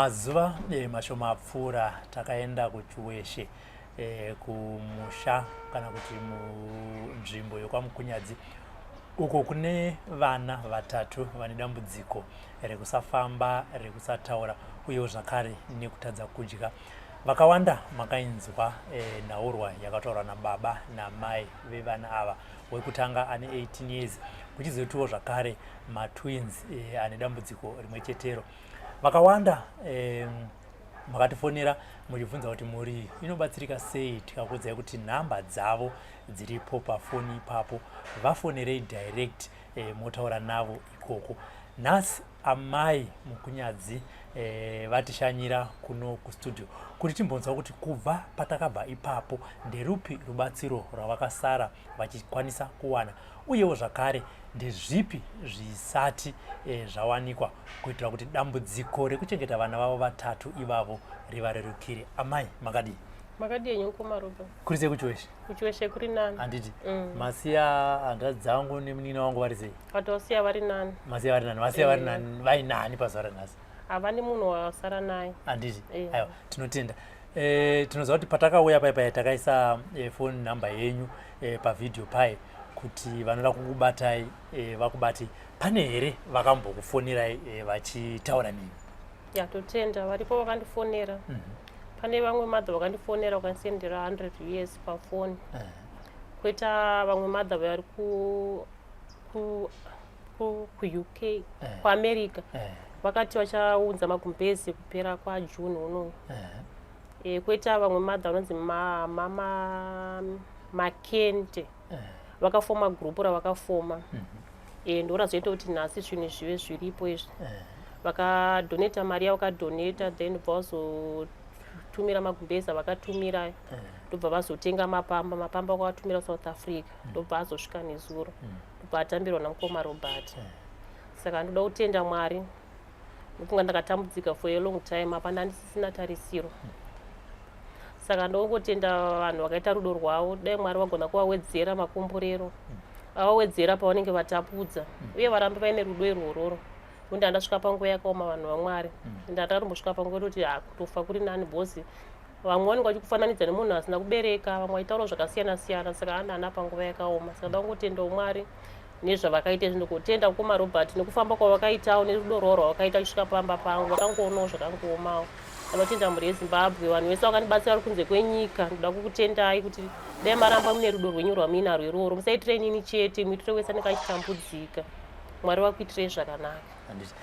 Mazuva mashoma apfuura takaenda kuChiweshe kumusha kana kuti munzvimbo yokwaMukunyadzi uko kune vana vatatu vane dambudziko rekusafamba, rekusataura uyewo zvakare nekutadza kudya. Vakawanda makainzwa nhaurwa yakataurwa nababa namai vevana ava, wekutanga ane 18 years kuchizotiwo zvakare matwins ane dambudziko rimwe chetero. Vakawanda makatifonera muchibvunza kuti mhuri inobatsirika sei, tikakuudzai kuti nhamba dzavo dziripo pafoni ipapo, vafonerei direct motaura navo ikoko. Nhasi amai Mukunyadzi vatishanyira kuno kustudio kuti timbonzwa kuti kubva patakabva ipapo nderupi rubatsiro rwavakasara vachikwanisa kuwana, uyewo zvakare ndezvipi zvisati zvawanikwa kuitira kuti dambudziko rekuchengeta vana vavo vatatu ivavo rivarerukire. Amai, makadii? Makadii henyu mukoma Robert? Kuri sei kuChiweshe? KuChiweshe kuri nani. Handiti? Masiya hanzvadzi dzangu nemunin'ina wangu vari sei? Vatosiya vari nani. Masiya vari nani, vasiya vari nani, vai nani pazuva ranhasi? Havani munhu wasara naye. Handiti? Aiwa, tinotenda. Tinoziva kuti patakauya pai pai takaisa phone number yenyu pavhidhiyo pai kuti vanoda kukubatai vakubatei. Pane here vakambokufonerai vachitaura nemi? Ya, totenda, varipo vakandifonera. Pane vamwe mother vakandifonera vakandisendera 100 US pafoni. Koita vamwe mother vari ku UK, kuAmerica, vakati vachaunza magumbezi kupera kwaJune unoyu. Koita vamwe mother vanonzi mama Makente, vakafoma gurupu ravakafoma, ndo razoita kuti nhasi zvinhu zvive zviripo izvi. Vakadonata mari yavakadonata, then bva vazotumira magumbezi avakatumira, ndobva vazotenga mapamba, mapamba kwakatumira South Africa, ndobva azosvika nezuro, ndobva atambirwa namukoma Robert. Saka ndoda kutenda Mwari. Ndofunga ndakatambudzika for a long time, apa ndandisisina tarisiro. Saka ndongotenda vanhu vakaita rudo rwavo. Dai Mwari vagona kuvawedzera makomborero, avawedzera pavanenge vatapudza, uye varambe vaine rudo irwororo, nekuti handasvika panguva yakaoma, vanhu vaMwari. Ndakatombosvika panguva yekuti ha, kutofa kuri nani, because vamwe vanenge vachikufananidza nemunhu asina kubereka, vamwe vachitaura zvakasiyana siyana. Saka handana panguva yakaoma. Saka ndangotendawo Mwari nezvavakaita izvi, ndikutenda mukoma Robert nekufamba kwavakaitawo nerudo rwavo rwavakaita kusvika pamba pangu, vakangoonawo zvakangoomawo. Vanotenda mhuri yeZimbabwe, vanhu vese vakandibatsira vari kunze kwenyika, ndoda kukutendai kuti dai maramba mune rudo rwenyu rwamuinarwo iroro. Musaitire inini chete, muitire wese anenge achitambudzika. Mwari vakuitirei zvakanaka. Handiti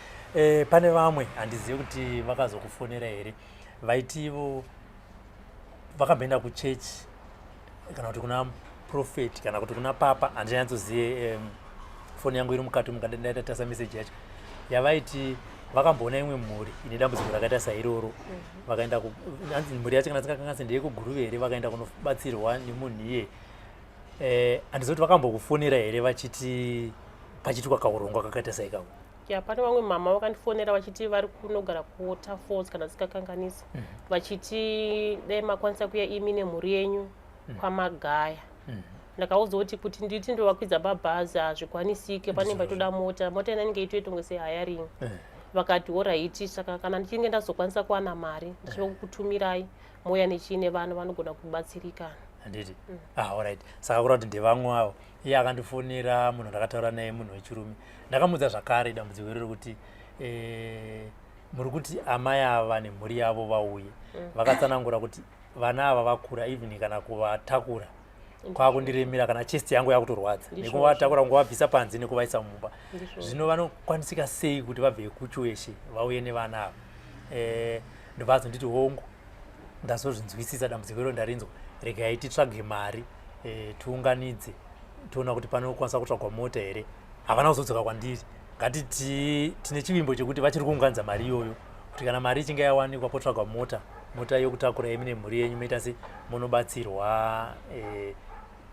pane vamwe, handizivi kuti vakazokufonera here, vaiti ivo vakamboenda kuchechi kana kuti kuna prophet kana kuti kuna papa, handinyatsozive. Foni yangu iri mukati, mukadai meseji yacho yavaiti vakamboona imwe mhuri ine dambudziko rakaita sairoro. Vakaenda, hanzi mhuri yacho kana tsingakanganisi ndeyekuGuruve here, vakaenda kunobatsirwa nemunhu iye. Handizivi kuti vakambokufonera here vachiti pachiitwa kaurongwa kakaita saikako. Ya, pane vamwe mama vakandifonera vachiti vari kunogara kuWaterfalls kana dzikakanganisa, vachiti dai makwanisa kuya imi nemhuri yenyu kwaMagaya. Ndakaudzwa kuti nditi ndovakwidza pabhazi hazvikwanisike, panenge pachitoda mota, mota ina inenge itoitonge sehiring. Vakati alright, saka kana ndichinge ndazokwanisa kuwana mari ndichiva kukutumirai, mouya nechiine vana vanogona kubatsirikana. Handiti? Ah, alright, saka kureva kuti ndevamwe avo. Iye akandifonera, munhu ndakataura naye munhu wechirume. Ndakamuudza zvakare dambudziko iroro kuti muri kuti amai ava nemhuri yavo vauye. Vakatsanangura kuti vana ava vakura, even kana kuvatakura kwakundiremera, kana chest yangu yakutorwadza nekuvatakura, kungovabvisa panze nekuvaisa mumba. Zvino vanokwanisika sei kuti vabve kuChiweshe vauye nevana ava? Ndobva azonditi, "Hongu, ndazozvinzwisisa, dambudziko iro ndarinzwa, regai titsvage mari, tiunganidze, toona kuti panokwanisa kutsvagwa mota here." Havana kuzodzoka kwandiri. Ngatiti tine chivimbo chekuti vachiri kuunganidza mari iyoyo, kuti kana mari ichinge yawanikwa potsvagwa mota, mota yokutakura imi nemhuri yenyu, moita se munobatsirwa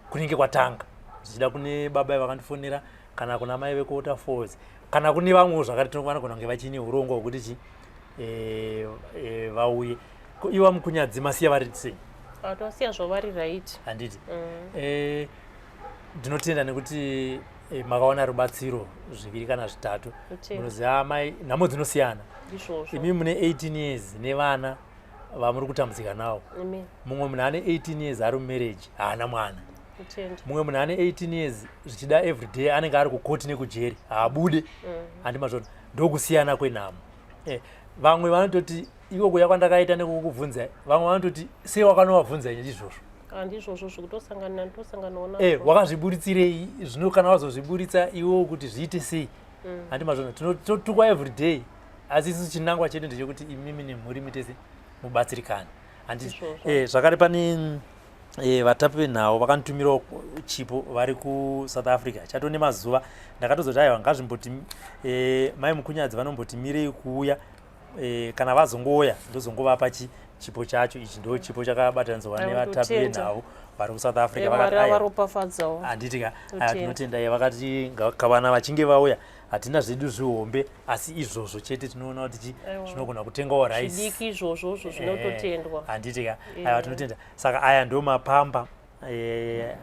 kunenge kwatanga. Zvichida kune baba vakandifonera kana kuna mai vekuWaterfalls kana kune vamwewo zvakare vanogona kunge vachiine urongwa hwekuti chi vauye. Iwa Mukunyadzi masiya vari sei? Tosiya zvavari right. Handiti? Ndinotenda nekuti Makawana rubatsiro zviviri kana zvitatu. Munoziva amai, nhamo dzinosiyana. Imi mune 18 years nevana vamuri kutambudzika nawo. Mumwe munhu ane 18 years ari mumarriage, haana mwana. Mumwe munhu ane 18 years, zvichida everyday anenge ari kukoti nekujeri, haabude. Handi mazvona? Ndokusiyana kwenhamo. Vamwe vanototi iko kuya kwandakaita nekukubvunza, vamwe vanototi sei wakanovabvunza izvozvo? Handizvozvo zvekutosangana, ndotosanganawo nazvo. Wakazviburitsirei zvino? Kana wazozviburitsa iwewo kuti zviite sei? Handi mazvona? Tinotukwa everyday, asi isusu chinangwa chedu ndechekuti imimi nemhuri mitese mubatsirikane. Zvakare pane vatapi venhau vakanditumirawo chipo vari kuSouth Africa, chato nemazuva. Ndakatozoti aiwa, ngazvimboti mai Mukunyadzi vanomboti mirei kuuya, kana vazongouya ndozongovapa chipo chacho. Ichi ndo chipo chakabatanidzwa nevatapi venhau vari kuSouth Africa. Vakati handiti ka? Tinotenda. Iye vakati kavana vachinge vauya, hatina zvedu zvihombe, asi izvozvo chete tinoona kuti zvinogona kutengawo rice. Zvidiki izvozvozvo zvinototendwa. Handiti ka? Aiwa, tinotenda. Saka aya ndo mapamba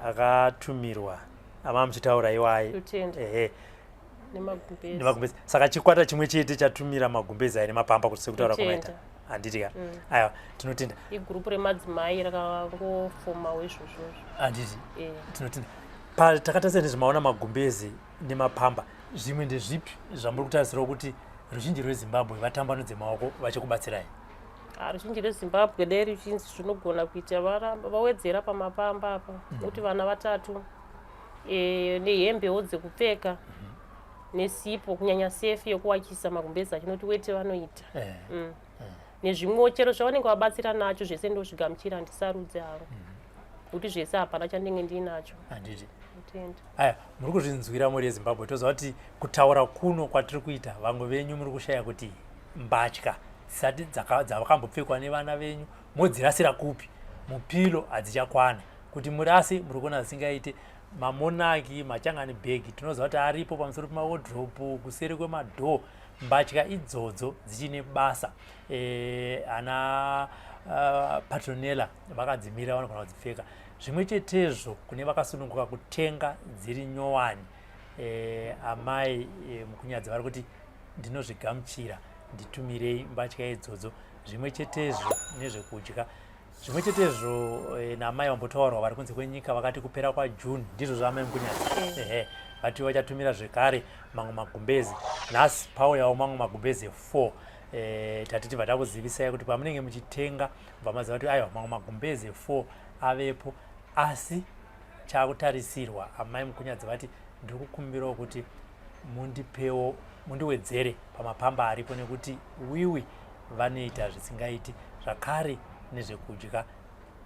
akatumirwa ama muchitaura iwaye. Ehe, nemagumbezi. Saka chikwata chimwe chete chatumira magumbezi aya nemapamba, kuti sekutaura kwamaita, handiti ka? Aiwa, tinotenda. Igurupu remadzimai rakangofomawo izvozvozvo. Handiti? Tinotenda. Takatarisa nezvemaona magumbezi nemapamba, zvimwe ndezvipi zvamuri kutarisirawo kuti ruzhinji rweZimbabwe vatambanudze maoko vachikubatsirai? Ruzhinji rweZimbabwe dai richinzi zvinogona kuita, vawedzera pamapamba apa, nekuti vana vatatu, nehembewo dzekupfeka, nesipo, kunyanya sefi yekuwachisa magumbezi achinoti wete vanoita. Nezvimwewo chero zvavanenge vabatsira nacho, zvese ndozvigamuchira, handisarudzi havo, nekuti zvese hapana chandinge ndiinacho. Handiti? Aya, muri kuzvinzwira, mhuri yeZimbabwe. Toziva kuti kutaura kuno kwatiri kuita, vamwe venyu muri kushaya kuti mbatya dzisati dzakambopfekwa nevana venyu modzirasira kupi. Mupilo hadzichakwana kuti murase, muri kuona zvisingaite. Mamonaki, machangani bhegi, tinoziva kuti aripo pamusoro pemawodropu, kuseri kwemadhoo. Mbatya idzodzo dzichine basa. Ana Patronella vakadzimira, vanogona kudzipfeka. Zvimwe chetezvo kune vakasununguka kutenga dziri nyowani. Amai Mukunyadzi vari kuti ndinozvigamuchira, nditumirei mbatya idzodzo. Zvimwe chetezvo nezvekudya. Zvimwe chetezvo naamai vambotaurwa vari kunze kwenyika, vakati kupera kwaJune, ndizvo zvaamai Mukunyadzi? Ehe, vati vachatumira zvekare mamwe magumbezi. Nhasi pauyawo mamwe magumbezi 4. Tati tibva takuzivisai kuti pamunenge muchitenga bva maziva kuti aiwa, mamwe magumbezi 4 avepo. Asi chaakutarisirwa, amai Mukunyadzi vati ndiri kukumbirawo kuti mundipewo, mundiwedzere pamapamba aripo, nekuti wiwi vanoita zvisingaiti. Zvakare nezvekudya,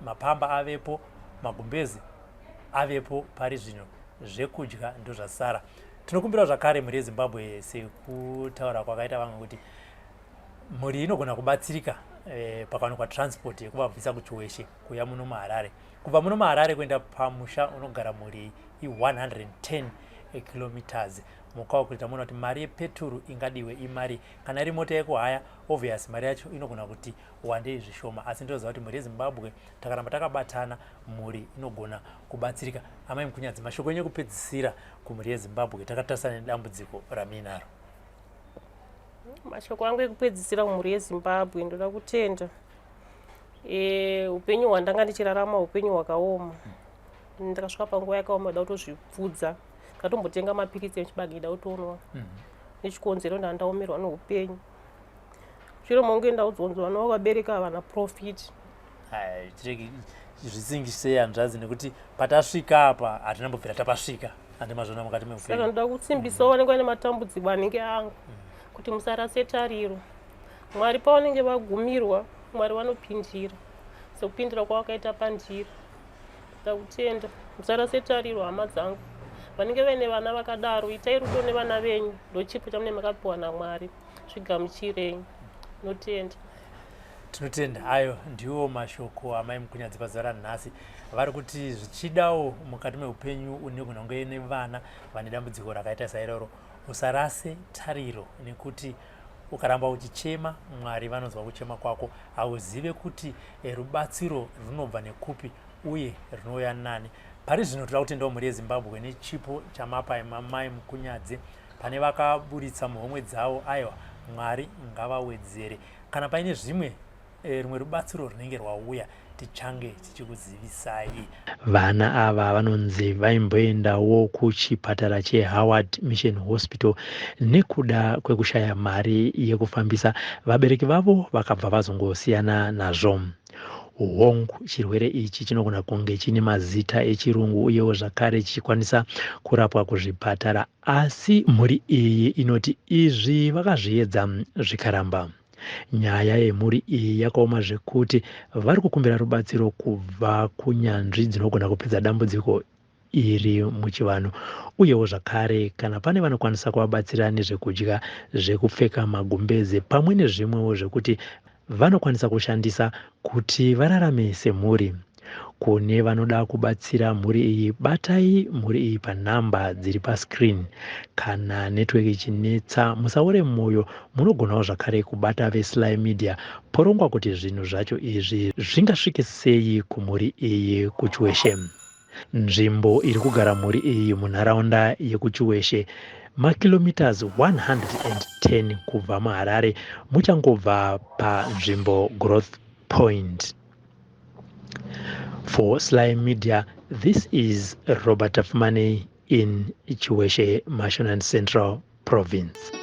mapamba avepo, magumbezi avepo, pari zvino zvekudya ndozvasara. Tinokumbira zvakare mhuri yeZimbabwe, sekutaura kwakaita vamwe kuti mhuri inogona kubatsirika pakawanikwa transport yekuvabvisa kuChiweshe kuya muno muHarare. Kubva muno muHarare kuenda pamusha unogara mhuri i110 kilometers. Mukakuita muona kuti mari yepeturu ingadiwe imari. Kana iri mota yekuhaya, obvious mari yacho inogona kuti wandei zvishoma, asi ndinoziva kuti mhuri yeZimbabwe takaramba takabatana, mhuri inogona kubatsirika. Amai Mukunyadzi, mashoko enyu ekupedzisira kumhuri yeZimbabwe takatarisana nedambudziko ramuinaro? Mashoko angu ekupedzisira kumhuri yeZimbabwe, ndoda kutenda. Upenyu hwandanga ndichirarama upenyu hwakaoma. Ndakasvika panguva yakaoma, da kutozvipfudza, ndatombotenga mapiritsi echibage da kutonwa nechikonzero ndandaomerwa neupenyu. Shure monge ndaudzwa vana vakabereka havana profit. Zvisingisei, hanzvadzi, nekuti patasvika apa hatina mbobvira tapasvika, handi mazvona, mukati meupenyu. Saka ndoda kutsimbisawo vanenge vane matambudziko anenge angu kuti musarase tariro. Mwari pavanenge vagumirwa, Mwari vanopindira sekupindira kwavakaita pandiri. Ndakutenda. Musarase tariro, hama dzangu vanenge vaine vana vakadaro. Itai rudo nevana venyu, ndochipo chamunenge makapiwa naMwari, zvigamuchirei. Notenda. Tinotenda. Ayo ndiwo mashoko amai Mukunyadzi pazuva ranhasi. Vari kuti zvichidawo mukati meupenyu unogona kunge nevana vane dambudziko rakaita sairoro, usarase tariro, nekuti ukaramba uchichema, Mwari vanonzwa kuchema kwako. Hauzive kuti rubatsiro runobva nekupi uye runouya nani. Pari zvino toda kutendawo mhuri yeZimbabwe nechipo chamapa emamai Mukunyadzi pane vakaburitsa muhomwe dzavo. Aiwa, Mwari ngavawedzere. Kana paine zvimwe rumwe rubatsiro runenge rwauya, tichange tichikuzivisai. Vana ava vanonzi vaimboendawo kuchipatara cheHoward Mission Hospital nekuda kwekushaya mari yekufambisa, vabereki vavo vakabva vazongosiyana nazvo. Hongu, chirwere ichi chinogona kunge chine mazita echirungu uyewo zvakare chichikwanisa kurapwa kuzvipatara, asi mhuri iyi inoti izvi vakazviedza zvikaramba. Nyaya yemhuri iyi yakaoma zvekuti vari kukumbira rubatsiro kubva kunyanzvi dzinogona kupedza dambudziko iri muchivanhu, uyewo zvakare kana pane vanokwanisa kuvabatsira nezvekudya, zvekupfeka, magumbeze pamwe nezvimwewo zvekuti vanokwanisa kushandisa kuti vararame semhuri. Kune vanoda kubatsira mhuri iyi, batai mhuri iyi panhamba dziri pascreen. Kana network ichinetsa, musaore mwoyo, munogonawo zvakare kubata veSly Media porongwa kuti zvinhu zvacho izvi zvingasvike sei kumhuri iyi kuChiweshe. Nzvimbo iri kugara mhuri iyi munharaunda yekuChiweshe, makilometers 110 kubva muHarare, muchangobva panzvimbo Growth Point. For Sly Media, this is Robert Tafumane in Chiweshe, Mashonaland Central Province.